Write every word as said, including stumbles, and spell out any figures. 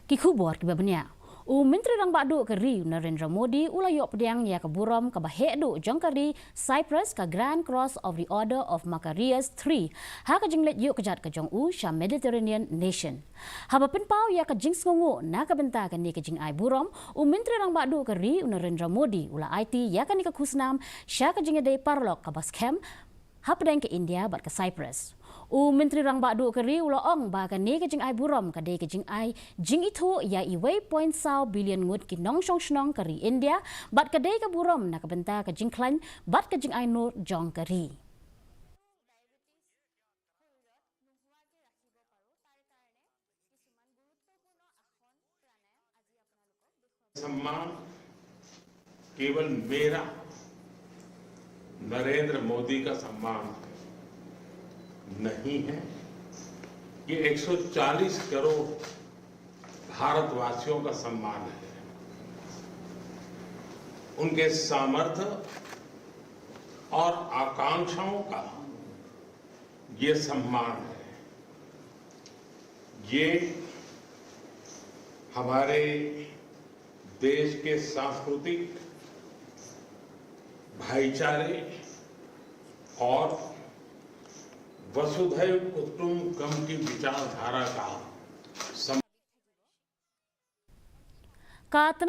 Ki khubor kiba bniah. U Myntri Rangbah Duh ka ri u Narendra Modi u la ïoh pdiang ïa ka burom kaba heh duh jong ka ri Cyprus ka Grand Cross of the Order of Macarius three ha ka jingleit ïuh kjat ka jong u sha Mediterranean nation. Haba pynpaw ïa ka jingsngewnguh na ka bynta kane ka jingai burom, u Myntri Rangbah Duh ka ri u Narendra Modi u la aiti ïa kane ka khusnam sha ka jingïadei paralok kaba skhem hapdeng ka India bad ka Cyprus. U Myntri Rangbah Duh ka ri u la ong ba kane ka jingai burom ka dei ka jingai jingithuh ïa uwei point saw billion ngut ki nongshong shnong ka ri India bad ka dei ka burom na ka bynta ka jingkhlaiñ bad ka jingai nud jong ka ri. सम्मान केवल मेरा, नरेंद्र मोदी का सम्मान नहीं है, ये एक सौ चालीस करोड़ भारतवासियों का सम्मान है। उनके सामर्थ्य और आकांक्षाओं का ये सम्मान है। ये हमारे देश के सांस्कृतिक, भाईचारे और वसुधैव कुटुंबकम की विचारधारा का सम- Ka tnat